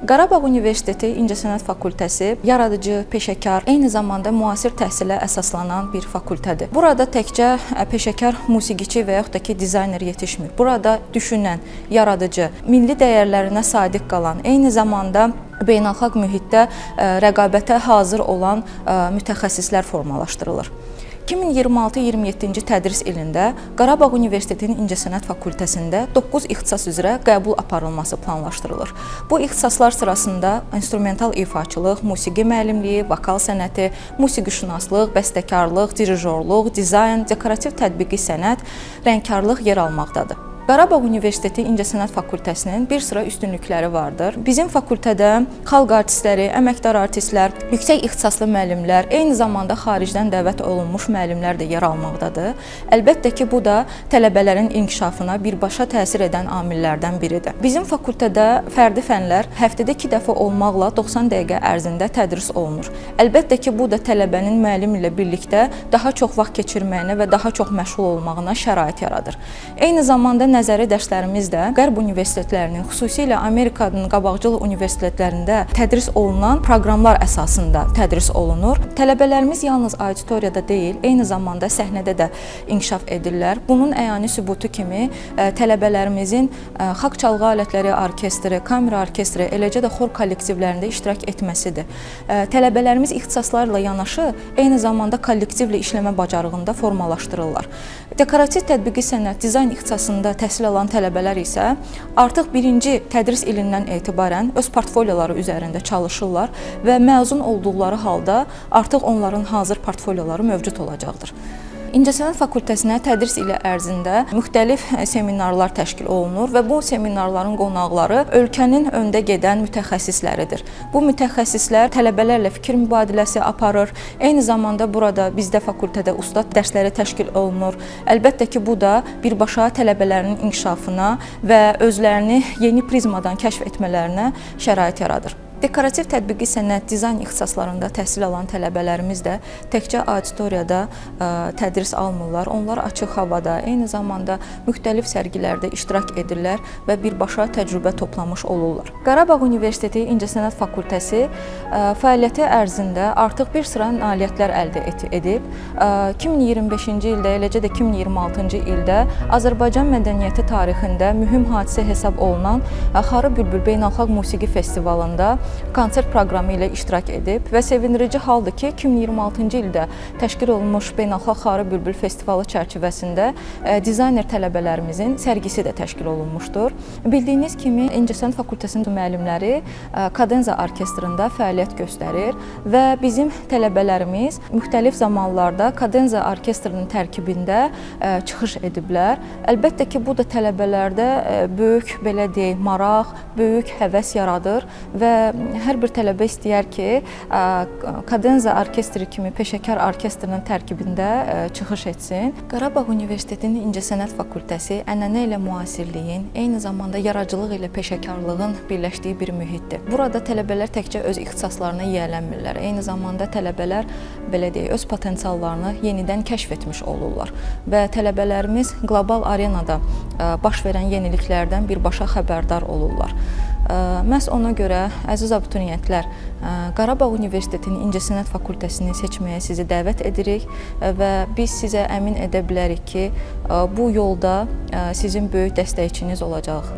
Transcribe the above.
Qarabağ Universiteti İncəsənət Fakültəsi yaradıcı, peşəkar, eyni zamanda müasir təhsilə əsaslanan bir fakültədir. Burada təkcə peşəkar musiqiçi və yaxud da ki, dizayner yetişmir. Burada düşünən, yaradıcı, milli dəyərlərinə sadiq qalan, eyni zamanda beynəlxalq mühitdə rəqabətə hazır olan mütəxəssislər formalaşdırılır. 2026-27-ci tədris ilində Qarabağ Universitetinin İncəsənət Fakültəsində 9 ixtisas üzrə qəbul aparılması planlaşdırılır. Bu ixtisaslar sırasında instrumental ifaçılıq, musiqi müəllimliyi, vokal sənəti, musiqişünaslıq, bəstəkarlıq, dirijorluq, dizayn, dekorativ tətbiqi sənət, rəngkarlıq yer almaqdadır. Qarabağ Universiteti İncəsənət Fakültəsinin bir sıra üstünlükləri vardır. Bizim fakültədə xalq artistləri, əməkdar artistlər, yüksək ixtisaslı müəllimlər, eyni zamanda xaricdən dəvət olunmuş müəllimlər də yer almaqdadır. Əlbəttə ki, bu da tələbələrin inkişafına birbaşa təsir edən amillərdən biridir. Bizim fakültədə fərdi fənlər həftədə 2 dəfə olmaqla 90 dəqiqə ərzində tədris olunur. Əlbəttə ki, bu da tələbənin müəllim ilə birlikdə daha çox vaxt keçirməyinə və daha çox məşğul olmağına şərait yaradır. Eyni zamanda nəzəri dərslərimiz də Qərb universitetlərinin, xüsusilə Amerikanın qabaqcıl universitetlərində tədris olunan proqramlar əsasında tədris olunur. Tələbələrimiz yalnız auditoriyada deyil, eyni zamanda səhnədə də inkişaf edirlər. Bunun əyani sübutu kimi tələbələrimizin xalq çalğı alətləri orkestri, kamera orkestri, eləcə də xor kollektivlərində iştirak etməsidir. Tələbələrimiz ixtisaslarla yanaşı, eyni zamanda kollektivlə işləmə bacarığında formalaşdırırlar. Dekorativ tətbiqi sənət, dizayn ixtisasında təhsil alan tələbələr isə artıq birinci tədris ilindən etibarən öz portfolioları üzərində çalışırlar və məzun olduqları halda artıq onların hazır portfolioları mövcud olacaqdır. İncəsənət fakültəsinə tədris ili ərzində müxtəlif seminarlar təşkil olunur və bu seminarların qonaqları ölkənin öndə gedən mütəxəssisləridir. Bu mütəxəssislər tələbələrlə fikir mübadiləsi aparır. Eyni zamanda burada bizdə fakültədə ustad dərsləri təşkil olunur. Əlbəttə ki, bu da birbaşa tələbələrin inkişafına və özlərini yeni prizmadan kəşf etmələrinə şərait yaradır. Dekorativ tətbiqi sənət, dizayn ixtisaslarında təhsil alan tələbələrimiz də təkcə auditoriyada tədris almırlar. Onlar açıq havada, eyni zamanda müxtəlif sərgilərdə iştirak edirlər və birbaşa təcrübə toplamış olurlar. Qarabağ Universiteti İncəsənət Fakültəsi fəaliyyəti ərzində artıq bir sıra nailiyyətlər əldə edib. 2025-ci ildə, eləcə də 2026-cı ildə Azərbaycan mədəniyyəti tarixində mühüm hadisə hesab olunan Xarı Bülbül Beynəlxalq Musiqi Festivalında konsert proqramı ilə iştirak edib və sevindirici haldır ki, 2026-cı ildə təşkil olunmuş Beynəlxalq Xarı Bülbül Festivalı çərçivəsində dizayner tələbələrimizin sərgisi də təşkil olunmuşdur. Bildiyiniz kimi İncəsənət Fakültəsinin müəllimləri Kadenza orkestrında fəaliyyət göstərir və bizim tələbələrimiz müxtəlif zamanlarda Kadenza orkestrinin tərkibində çıxış ediblər. Əlbəttə ki, bu da tələbələrdə böyük, belə deyək, maraq, böyük həvəs yaradır və hər bir tələbə istəyər ki, Kadenza orkestri kimi peşəkar orkestrinin tərkibində çıxış etsin. Qarabağ Universitetinin İncəsənət Fakültəsi ənənə ilə müasirliyin, eyni zamanda yaradıcılıq ilə peşəkarlığın birləşdiyi bir mühitdir. Burada tələbələr təkcə öz ixtisaslarına yiyələnmirlər. Eyni zamanda tələbələr, belə deyək, öz potensiallarını yenidən kəşf etmiş olurlar və tələbələrimiz qlobal arenada baş verən yeniliklərdən birbaşa xəbərdar olurlar. Məhz ona görə, əziz abituriyentlər, Qarabağ Universitetinin İncəsənət Fakültəsini seçməyə sizi dəvət edirik və biz sizə əmin edə bilərik ki, bu yolda sizin böyük dəstəkçiniz olacaq.